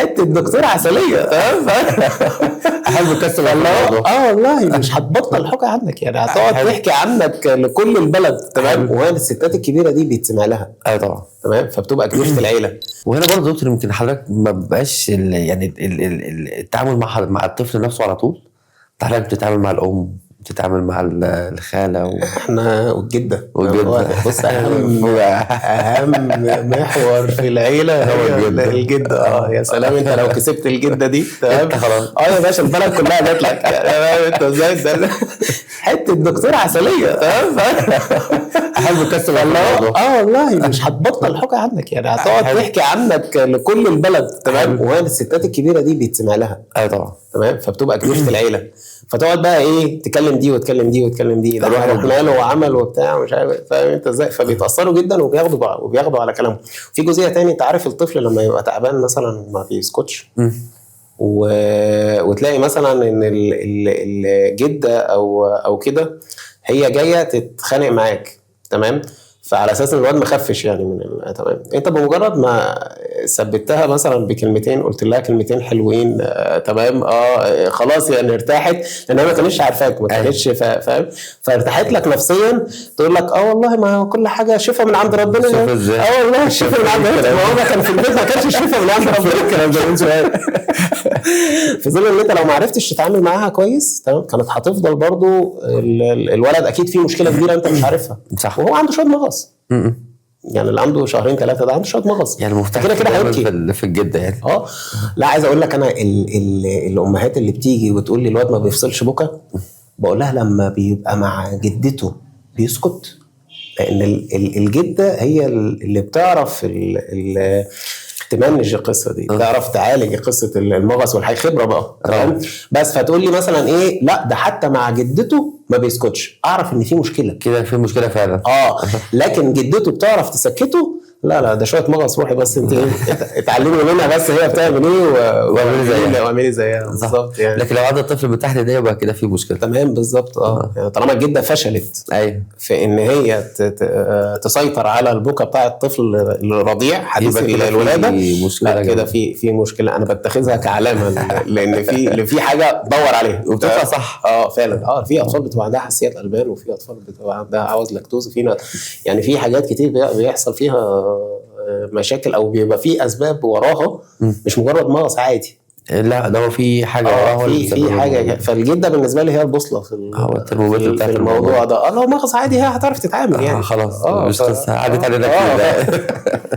حتة دكتورة عسليه، تمام. احب القصة في الموضوع. اه والله مش هتبطل حكي عنك، يعني هتقعد تحكي عنك لكل البلد، تمام. وهي الستات الكبيرة دي بيتسمع لها. ايوه طبعا. تمام، فبتبقى كبيرة العيله. وهنا برضه دكتور يمكن حضرتك ما بقاش يعني التعامل مع الطفل نفسه على طول، حضرتك بتتعامل مع الام، بتتعامل مع الخالة احنا والجده. والجدة. بص، اهم محور في العيلة هو هي الجدة. الجده. يا سلام، انت لو كسبت الجدة دي، تمام، انت خلاص. اه يا باشا، البلد كلها جات لك يعني، فاهم انت ازاي؟ ده حتة دكتورة عسليه، تمام. احب القصة في الموضوع. اه والله مش هتبطل حكي عنك، يعني هتقعد تحكي عنك لكل البلد، تمام. وهي الستات الكبيرة دي بيتسمع لها. ايوه طبعا. تمام، فبتبقى كبيرة العيله، فتقعد بقى ايه، تكلم دي وتكلم دي وتكلم دي، ده الواحد رحنا له وعمل وبتاع ومش عارف، فاهم انت ازاي؟ فبيتاثروا جدا وبياخدوا بقى وبياخدوا على كلامهم. في جزئية تاني، انت عارف الطفل لما يبقى تعبان مثلا ما بيسكتش، وتلاقي مثلا ان الجدة او كده هي جاية تتخانق معاك، تمام، فعلى اساس ان الواد مخفش يعني من تمام، انت بمجرد ما ثبتها مثلا بكلمتين، قلت لها كلمتين حلوين، تمام، خلاص يعني ارتاحت، لان هي ما كانتش عارفاك، ما كانتش فاهم، فارتاحت لك نفسيا، تقول لك اه والله ما هو كل حاجة شفا من عند ربنا. شفا ازاي؟ اه والله شفا من عند ربنا، ما هو ما كان في البيت ما كانش شفا من عند ربنا الكلام ده من زمان. في ظل ان انت لو ما عرفتش تتعامل معاها كويس، تمام، كانت هتفضل برضو الولد اكيد فيه مشكلة كبيرة انت مش عارفها. وهو عنده شوية مغص، يعني اللي عنده شهرين ثلاثة ده عنده شوية مغص، يعني المفتاح كده كده دايماً هيبكي. في الجدة يعني. لا، عايز اقول لك انا ال الامهات اللي بتيجي وتقول لي الواد ما بيفصلش بكا، بقول لها لما بيبقى مع جدته بيسكت، لان الجدة هي اللي بتعرف ت manage القصة دي، تعرف تعالج قصة المغص والحاجة، خبره بقى، تمام. بس فتقول لي مثلا ايه، لا ده حتى مع جدته ما بيسكتش، اعرف ان في مشكلة كده، في مشكلة فعلا. لكن جدته بتعرف تسكته، لا لا ده شوية مغص، روحي بس انت ايه، اتعلمي منها بس هي بتعمل ايه واعملي زيها. واعملي زيها بالظبط يعني. لكن لو عدى الطفل من تحت ده يبقى كده في مشكلة. تمام بالظبط. يعني طالما الجدة فشلت ايوه في ان هي تسيطر على البكا بتاع الطفل الرضيع حديث يبقى كده في الولادة، مشكلة لا كده جامدة. في مشكلة، انا بتخذها كعلامة لان في حاجة دور عليها. وبتطلع صح. اه فعلا، في اطفال بتبقى عندها حساسيات البان، وفي اطفال بتبقى عندها عوز لاكتوز، وفي يعني في حاجات كتير بيحصل فيها مشاكل او بيبقى في اسباب وراها، مش مجرد مغص عادي. لا ده هو في حاجة وراها في اللي في حاجه، فالجده بالنسبة لي هي البوصلة في هو الترمومتر بتاعت في الموضوع الموضوع. ده. لو مغص عادي هي هتعرف تتعامل يعني. خلاص، مش قصة، عدت علينا كتير.